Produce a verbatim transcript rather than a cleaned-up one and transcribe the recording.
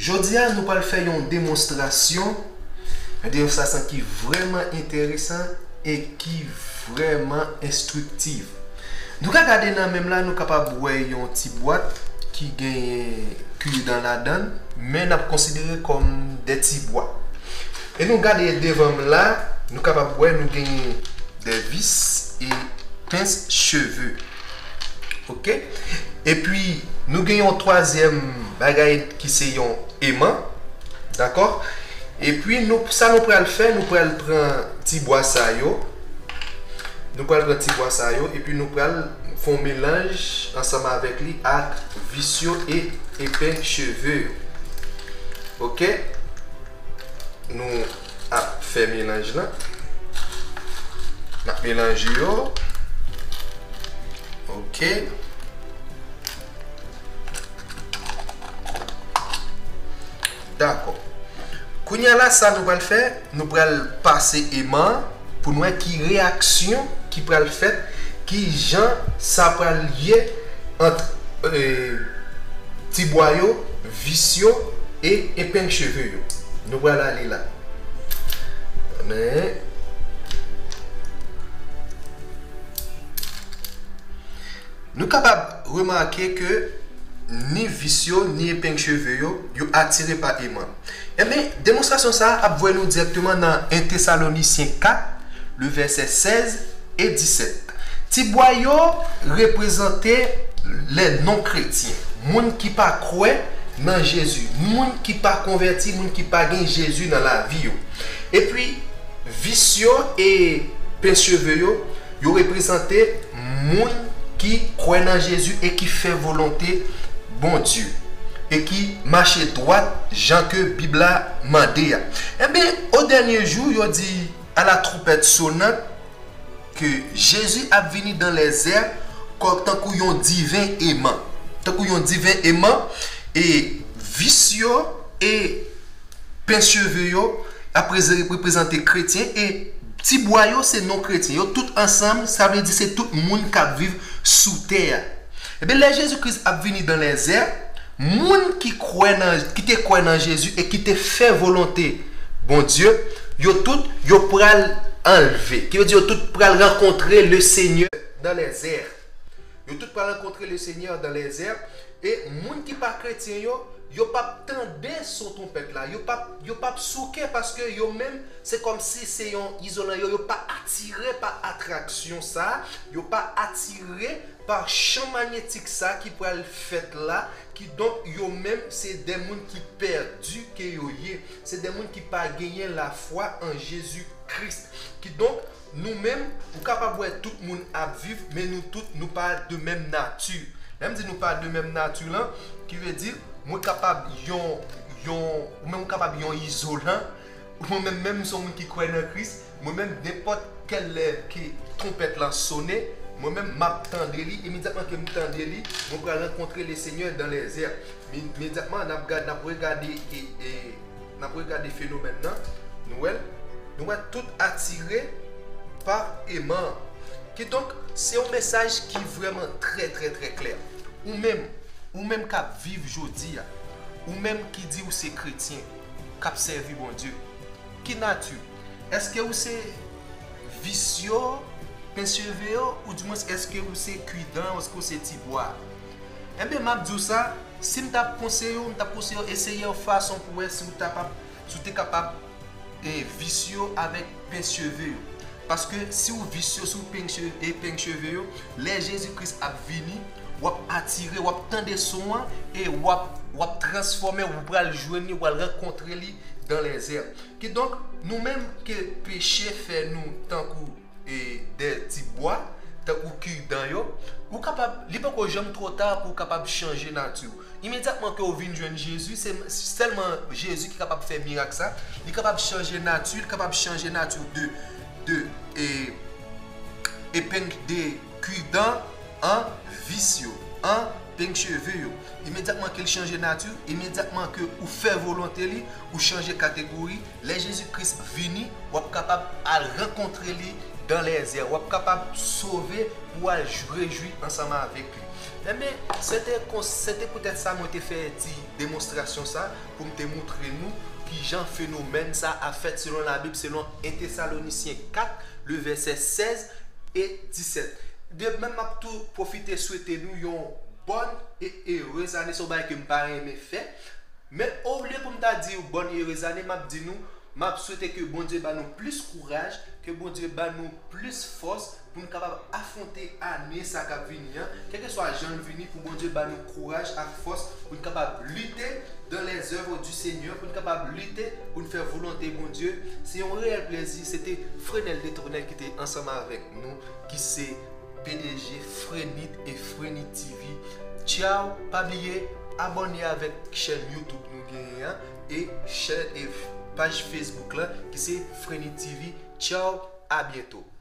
Jodi a, nou pral fè yon demonstrasyon, yon demonstrasyon ki vrèman enteresan e ki vrèman enstriktif. Nou ka gade nan men m la, nou kapab wè yon ti bwat ki gen kirdan ladan l, men n ap konsidere kòm de ti bwa. E nou gade devan m la, nou kapab wè nou gen de vis e pens cheve. Oke? Epi, nou gen yon twazyèm bagay ki se yon eman. Dakò? Epi, nou, sa nou pral fè, nou pral pran ti bwa sa yo. Nou pral pran ti bwa sa yo, epi nou pral fè yon melanj ansanm avèk li ak vis yo e epenj cheve yo. Oke? Nou ap fè melanj lan. N ap melanje yo. Oke. Dakò. Kounye a la, sa nou pral fè, nou pral pase eman an pou n wè ki reyaksyon ki pral fèt, ki jan sa pral ye ant, e, ti bwa yo, vis yo e epenj cheve yo. Nou pral ale la. Men, nou kapab remake ke ni vis yo, ni epenj cheve yo, yo atire pa eman. Enben, demonstrasyon sa a ap voye nou dirèkteman nan en Tesalonisyen kat, le vèsè sèz e disèt. Ti bwa yo reprezante les non-chrétiens, moun ki pa kwè nan Jezi, moun ki pa konvèti, moun ki pa gen Jezi nan lavi yo. Epi, vis yo e pens cheve yo, yo reprezante moun ki kwè nan Jezi e ki fè volonte Bondye e ki mache dwat jan ke Bib la mande a. Enben, o dènye jou, yo di, à la trompette sonnante, ke Jezi ap vini dans les airs kò-, tankou yon diven eman. Tankou yon diven eman, e vis yo e pens cheve yo ap reprezante kretyen, e ti bwa yo se non kretyen. Yo tout ansanm, sa vle di se tout moun k ap viv sou tè a. Ebyen, lè Jezi Kris ap vini dans les airs, moun ki kwè nan, ki te kwè nan Jezi e ki te fè volonte Bondye, yo tout, yo pral anlve. Ki vle di yo tout pral rankontre le Senyè dans les airs. Yo tout pral rankontre le Senyè dans les airs. E moun ki pa kretyen yo, yo p ap tande son twonpèt la. Yo p ap, yo p ap souke paske yo menm, se kòmsi se yon izolan. Yo, yo pa atire pa atraksyon sa. Yo pa atire pa chan manyetik sa ki pral fèt la. Kidonk, yo menm, se de moun ki pèdi ke yo ye. Se de moun ki pa genyen lafwa an Jezi Kris. Kidonk, nou menm, ou kapab wè tout moun ap viv, men nou tout, nou pa de menm nati. Lè m di nou pa de menm nati lan, ki vle di, mwen kapab yon, yon, ou menm ou kapab yon izolan, mwen menm, menm m se yon moun ki kwè nan Kris, mwen menm, nenpòt kèl lè ke twonpèt lan sone, mwen menm, m ap tande li, imedyatman ke m tande li, mwen pral rankontre le Senyè dans les airs. Imedyatman, n ap gad, n ap regade, e, e, n ap regade fenomèn nan, nou wè l, nou wè tout atire pa eman an. Kidonk, se yon mesaj ki vrèman trè, trè, trè klè. Ou menm, ou menm k ap viv jodi a, ou menm ki di ou se kretyen, k ap sèvi Bondye, ki nati w? Èske ou se vis yo, pens cheve yo, oudimwens èske ou se kirdan, èske ou se ti bwa? Enben, m ap di w sa, si m t ap konseye w, m t ap konseye w eseye yon fason pou wè si w t ap, si w te kapab, e, vis yo avèk pens cheve yo. Paske si w vis yo, si w peng che-, e, peng cheve yo, lè Jezi Kris ap vini, w ap atire, w ap tande son an, e w ap, w ap transfòme, ou pral jwenn li, ou pral rankontre li dans les airs. Kidonk, nou menm ke peche fè nou tankou, e, de ti bwa, tankou kirdan yo, ou kapab, li poko janm twò ta pou w kapab chanje nati w. Imedyatman ke w vin jwenn Jezi, se sèlman Jezi ki kapab fè mirak sa. Li kapab chanje nati, li kapab chanje nati de, de, e, epenj de kirdan an vis yo, an peng cheve yo. Imedyatman ke l chanje nati, imedyatman ke ou fè volonte li, ou chanje kategori, lè Jezi Kris vini, w ap kapab al rankontre li dans les airs. W ap kapab sove pou w al j-, rejwi ansanm avèk li. Ebyen, se te kons- se te poutèt sa mwen te fè ti demonstrasyon sa pou m te moutre nou kijan fenomèn sa ap fèt selon Labib, selon en Tesalonisyen kat, le vèsè sèz e disèt. De menm, m ap tou pwofite swete nou yon bòn e erez ane, se yon bagay ke m pa renmen fè. Men olye pou m ta di yon bòn erez ane, m ap di nou, m ap swete ke Bondye ba nou plis kouraj, ke Bondye ba nou plis fòs pou n kapab afwonte ane sa k ap vini an, kèlkeswa jan l vini, pou Bondye ba nou kouraj ak fòs pou n kapab lite dans les œuvres du Seigneur, pou n kapab lite pou n fè volonte Bondye. Se yon reyèl plezi. Se te Frenel Letronel ki te ansanm avèk nou, ki se P D G Frenit e Frenit T V. Tchaw, pa bliye abòne avèk chèn YouTube nou genyen an e chèn e paj Facebook la ki se Frenit T V. Tchaw, a byento.